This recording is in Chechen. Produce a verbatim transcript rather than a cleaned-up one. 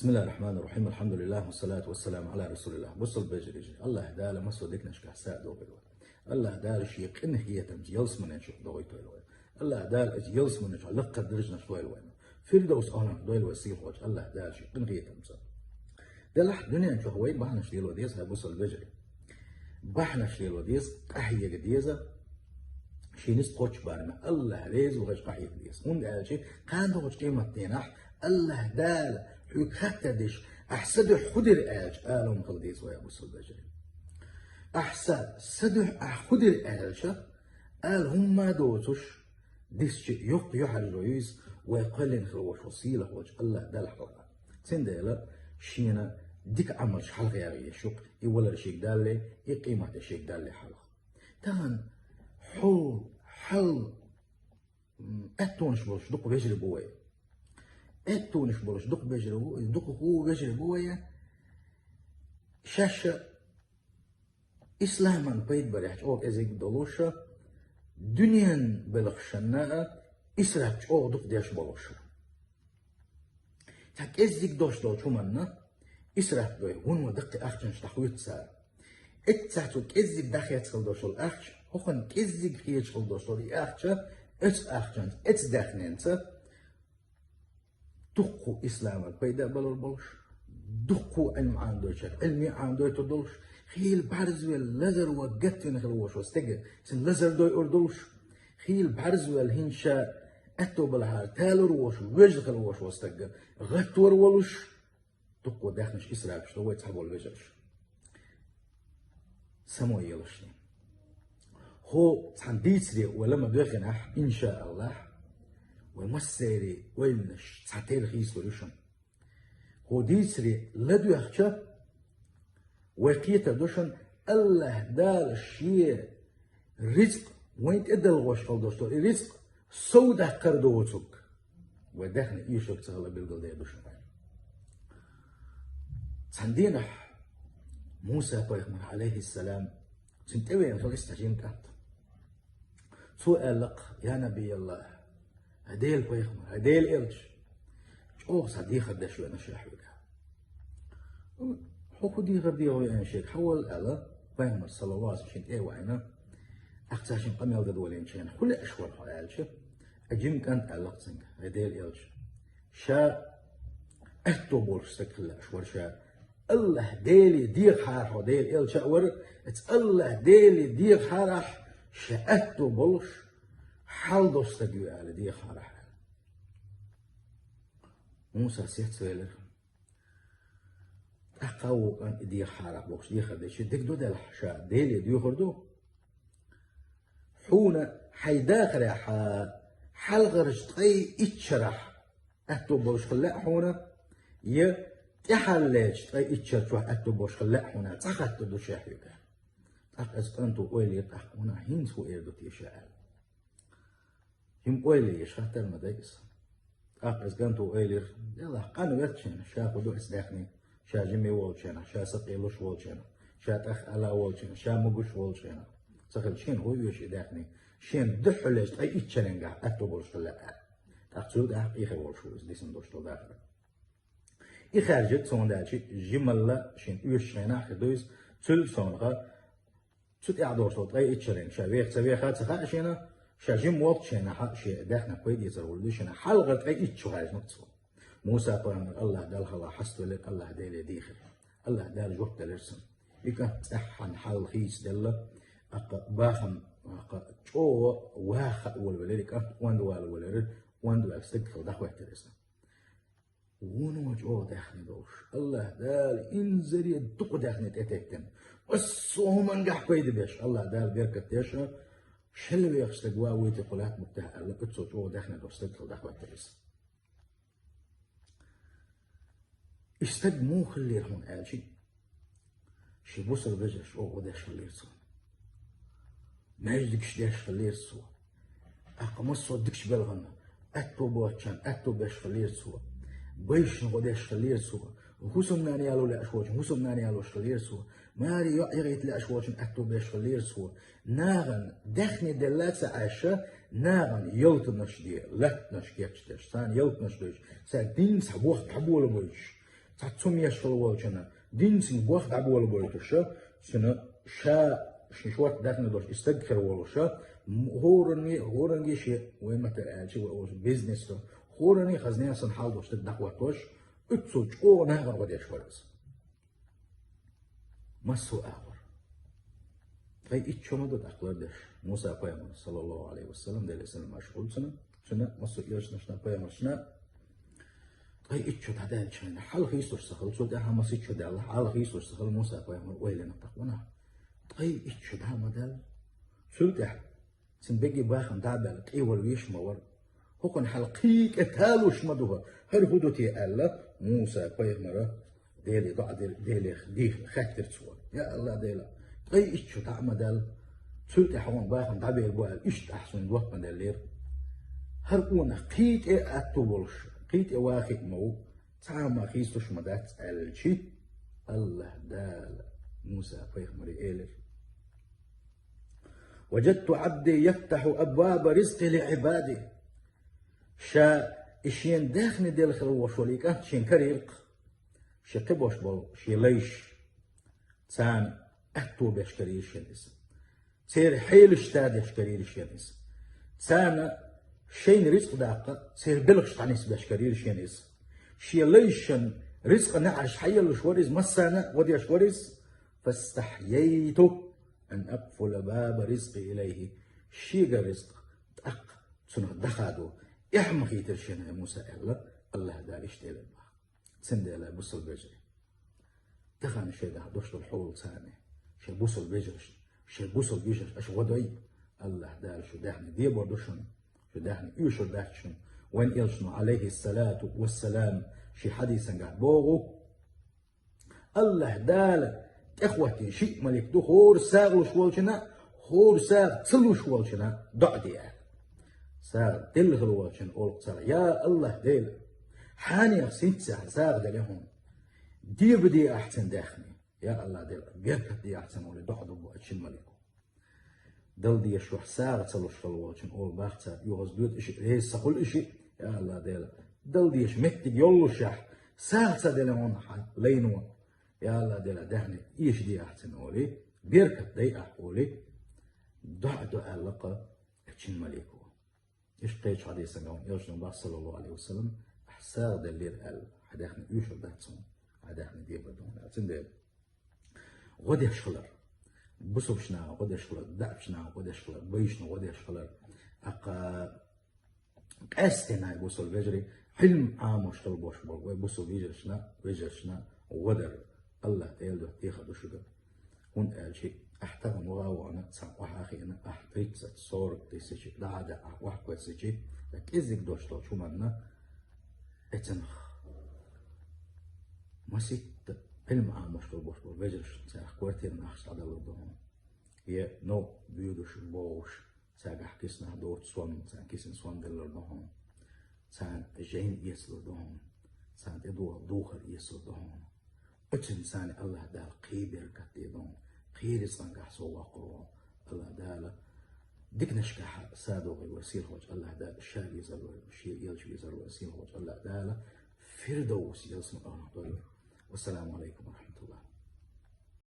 بسم الله الرحمن الرحيم. الحمد لله والصلاة والسلام على رسول الله. Бусалба вежарий, АллахӀ Дала массо диканашкахь сагӀа догӀийла вай. АллахӀ Дала шен къинхетамца ялсаманен чу догӀийтийла вай. АллахӀ Дала оцу ялсаманен чу лакхара даржанаш дойла вайна. Фирдовс Ӏаьлам дойла вай сийлахьчу АллахӀ Дала шен къинхетамца. Делахь дуьнен чохь вай бахьанаш лело деза, хӀай бусалба вежарий. Бахьанаш лело деза, къахьега деза, шен нисса кхоччу барамехь АллахӀ реза ву хезча къахьега деза. ХӀунда аьлча кхана догӀучу къематдийнахь АллахӀ Дала хьоьга хаттар деш, ахь сан дуьхьа хӀун дира аьлча, ала хӀума хила деза вай, бусалба вежарий. Ахь сан, сан дуьхьа ахь хӀун дира аьлча, ала хӀумма а доцуш, дисча йоккха юьхьӀаьржо ю иза вай кхоьллина хила волуш волу сийлахь волчу АллахӀ Далла хьалха. Цундела шена дика Ӏамалш хьалха яха езаш ю-кх, и валар шега далале, и къемат де шега далале хьалха. Тахана хьо, хьал, м, аьттонаш болуш дукха вежарий бу вай. Аьттонаш болуш дукха вежарий бу, дукха хӀу вежарий бу вай. Шаьш исламан пайда барехь чӀогӀа кӀезиг долуша, дуьненан белхашна а исраф чӀогӀа дукха деш болуша. Цхьа кӀеззиг дош долчу хӀуманна исраф дой, вуно даккхий ахчанаш дӀахоьцу цара. Эццахь цу кӀеззиг дӀахецна хила долуш долу ахча, хӀокхунна кӀеззиг хеташ хила долуш долу и ахча, оцу ахчанца, оцу даьхненца дуккха исламан пайда а балур болуш, дуккха Ӏилма Ӏамадойтуш, Ӏилме а Ӏамадойтур долуш, хийла бӀарзвелла лазар ван гатвина хила волуш волу стеган, цуьнан лазар дойур долуш, хийла бӀарзвелла хӀинца ша аьтто балахьара талур волуш, вежа хила волуш волу стаг гӀаттор волуш, дуккха даьхнаш исрафаш ду вай цхьаболу вежарша. Само елаш. ХӀо цхьана дийцаре вай ла ма доьхинехь, иншааллахь, вай массеран ойланаш цхьатерра хийцалур ю шуна. ХӀо дийцаре ладоьгӀча, вай кхетар ду шуна, АллахӀ Дала Шен рицкъ вайн тӀедалгӀош хила долуш долу и рицкъ сов даккхар доцург. Вай даьхни эшург ца хила билгалдер ду шуна. Цхьана дийнахь Муса-пайхамар, Ӏалайхиссалам, цуьнан тӀевеана хила иза цхьа жима кӀант. Цо аьлла-кх: «Я Набий АллахӀ, хьай Делан пайхамар, хьай Делан элча, чӀогӀа схьа дехар деш веана ша хьоьга». «Хьо хӀун дехар дехар веана шега, хьавал», — аьлла, пайхамар, саллаллаху Ӏалайхи ва саллам, шен тӀе а ваийна, ахча шен къамел дан долийначу хенахь: «ХӀун лаьаш вара хьо?» — аьлча, а жима кӀант аьлла-кх цуьнга: «ХӀай Делан элча, ша аьтто болуш стаг хила лаьаш вара ша. АллахӀ Деле дехахьара хьо, Делан элча а вара, эцу АллахӀ Деле дехахьара ахь, ша аьтто болуш, хьал долуш стаг ю аьлла дехахьара ахь», — аьлла. Муса сецвелира. ТӀаккха вукъан и дехахьара ахь бохуш дехар дечи, дика ду делахь, ша Деле доьхур ду. Хьуна хьайн дахарехь хьалхарчу ткъе итт шарахь аьтто болуш хила лаьа хьуна, я тӀаьхьарлечу ткъе итт шар чохь аьтто болуш хила лаьа хьуна, цхьа хаттар ду ша хьоьга. ТӀаккха иза кӀанто ойла йира, тӀаккха хьуна хӀинца хӀун эр ду те ша аьлла. ХӀинца ойла еш хаттар ма дай иза. ТӀаккха иза кӀанто ойла йира: «Делахь, къанветтачу хенахь ша хӀун ду оцу даьхни, ша жима волчу хенахь, ша сакъе луш волчу хенахь, ша тӀех ала волчу хенахь, ша могуш волчу хенахь? Ца хилча, шена хӀун оьшу и даьхни? Шена дуьххьарлечу ткъе итт шаренга аьтто болуш хила лаьа». ТӀаккха цуьнга тӀаккха къехьа волуш ву иза дисина долуш долу дахар. И хаьржира цунна даьлча, жималла шена оьшучу хенахь хир ду иза, цуьнан совнаха цу тӀехь долуш долу ткъе итт шаренга ша веха ца веха а ца хаьа шена, ша жима волчу хенахь шен даьхнех пайда эцар хуьлу шена, хьалхара ткъе итт шо хаьржина-кх цо. Муса-пайхамар АллахӀ Далла хьалха хьаставелира, АллахӀ Деле дийхира. АллахӀ Дала жоп делира цунна. И кӀант цӀеххьана хьал хийцаделла, тӀаккха бахам, тӀаккха чӀогӀа ваха хаа волавелира и кӀант, онда вала велира, онда ваьлла стаг хилла дӀахӀоьттира иза. Вуно чӀогӀа даьхни долуш, АллахӀ Дала инзаре дукха даьхни тӀететтина, массо а хӀумангахь пайда беш, АллахӀ Дала беркат деш, шел вехаш стаг ван вуйти кху лаьтта букъ тӀехь аьлла, оццул чӀогӀа даьхни долуш стаг хилла дӀахӀоьттира иза. И стаг муха хиллера хьуна аьлча, шен бусалба вежаршна чӀогӀа гӀо деш хиллера цо. Маьждигаш деш хиллера цо. ТӀаккха массо а дикачу белхана аьтто боцучарна аьтто беш хиллера цо. Байшна гӀо деш хиллера цо. ХӀусамнана яло лаьаш волчун хӀусамнана ялош хиллера цо. Маре йоӀ яхийта лаьаш волчун аьтто беш хиллера цо. Нахана даьхни делла а ца Ӏаьша, нахана ялтанаш де, латтанаш кечдеш, царна ялтанаш дойтуш, цаьрга динца бохка хьаболабойтуш, Цхьацца хӀума еш хила волчунна, динца бохам дӀаболабойтуш, цунна ша шин шорта даьхни долуш и стаг хир волуш, м-, хӀоранна, хӀоранга шен, вай маттара аьлча, вай олуш бизнесо, хӀоранна хазна санна хьал долуш стаг дӀахӀоттош, оццул чӀогӀа нахана гӀо деш вара иза. Массо а агӀор. Ткъе итт шо ма ду тӀаккха лардеш Муса пайхамар, саллаллаху Ӏалайхи ва саллам, Делан салам-маршо хуьлда цунна, цунна, массо а элчанашна, пайхамаршна. Ткъе итт шо дӀадаьлча хьайна, хьал хийцалуш ца хилла, цул тӀаьхьа массо а шо даьлла, хьал хийцалуш ца хилла Муса пайхамар ойла йина тӀаккха ванахь. Ткъе итт шо дӀа а ма даьлла. Цул тӀаьхьа цуьнан бегий бахам дӀа а баьлла, къе вала везаш ма вара. ХӀокхунна хьал кхин а тӀе талуш ма ду хьо, хӀара хӀун ду те аьлла, Муса пайхамара Деле доӀа дира, Деле дийхира, хаьттира цо: «Я АллахӀ Дела, ткъе итт шо дӀа а ма даьлла, цул тӀаьхьа хьуна бахам дӀабер бу аьлла, иштта ахь суна доп ма деллера. ХӀара къонах кхин а тӀе а аьтту волуш, кхин а тӀе ваха а ма ву, цхьа а хӀума хийцалуш ма дац», аьлча, АллахӀ Дала Муса пайхамаре элира: «وجدت عبدي يفتح أبواب رزقه لعباده». Ша и шена даьхни делла хила волуш волу и кӀант шена карийра-кх, шен кхиболуш болу шен лайш, царна аьтто беш карийра шена иза. Церан хьелаш тадеш карийра шена иза. Царна шайна рицкъ даккха, церан белхаш дӀанисбеш карийра шена иза. Шен лайшна рицкъан неӀарш хьаеллаш вара иза, массарна а гӀо деш вара иза. «فاستحييت أن أقفل باب رزقي إليه». Шегара рицкъ тӀаккха цунах дӀахадо эхь ма хийтира шена, хӀай Муса, аьлла, АллахӀ Дала иштта элира боху. Цундела, бусалба вежарий, тахана шайгахь долуш долу хьолаца, шайн бусалба вежаршна, шайн бусалба вежаршна аша гӀо дой, АллахӀ Дала шун даьхни дебор ду шуна, шун даьхни оьшур дац шуна. Вайн элчано, Ӏалайхиссалату вассалам, шен хьадисангахь боху: «АллахӀ Дала тӀехӀоттийна шиъ малик ду, хӀора сагӀа луш волчунна, хӀора сагӀа ца луш волчунна доӀа де», аьлла. СагӀа делла хила волчунна олу цара: «Я АллахӀ Дела, хьенех синтех сагӀа делла хьуна, дебаде ахь цуьнан даьхни. Я АллахӀ Дела, беркат де ахь цуьнан», олий доӀа ду боху оцу шина малико. Дала дезаш, сагӀа ца луш хила волчунна олу боху цара: «ОьгӀаз доьду и шиъ, реза ца хуьлу и шиъ, я АллахӀ Дела. Дала дезаш меттиг йоллушехь, сагӀа ца делла хьуна хьан лайно, я АллахӀ Дела, даьхни эшаде ахь цуьнан», олий, «беркат дай ахь», олий, доӀа ду аьлла-кх оцу шина малико. Иштта кхечу хьадисангахь элчано боху, саллаллаху Ӏалайхи ва саллам: «Ахь сагӀа деллера аьлла, хьан даьхни оьшур дац хьуна, хьан даьхни дебар ду хьуна», аьлла. Цундела гӀо деш хилар, бусалбачу наха гӀо деш хилар, даьӀахчу наха гӀо деш хилар, байшна гӀо деш хилар, тӀаккха къаьсттина, хӀай бусалба вежарий, Ӏилма Ӏамош хила болуш болу вай бусалба йижаршна, вежаршна гӀо дар АллахӀ Дела дуьхьа дехар ду шуьга. ХӀунда аьлча ахь тахана ваха а вахана, цхьаъ охьа а хиъна, ахь тридцать, сорок тысяч дӀа а даьхьна ахь охьакхоьссича, ткъа кӀеззиг долуш долчу хӀуманна, эцнах масийтта Ӏилма Ӏамош хила болуш болу вежаршна царах квартиран ахча дӀадалур ду хьуна. Я новкъа боьдуш, богӀуш, цаьргахь киснахь доцу сом, царна кисана сом деллар ду хьуна. Царна жайна эцалур ду хьуна. Царна тӀедогӀу духар эцалур ду хьуна. Оцунна царна АллахӀ Дала кхин беркат дийр ду хьуна. Кхин рицкъангахь сов воккхур ву хьо. АллахӀ Дала диканашкахь садогӀий вай сийлахьчу АллахӀ Дала, Ша везар вай, Шен элча везар вай сийлахьчу АллахӀ Дала Фирдовс ялсамани оьрсина дойла. Вассаламу Ӏалайкум ва рахьматуллахӀ.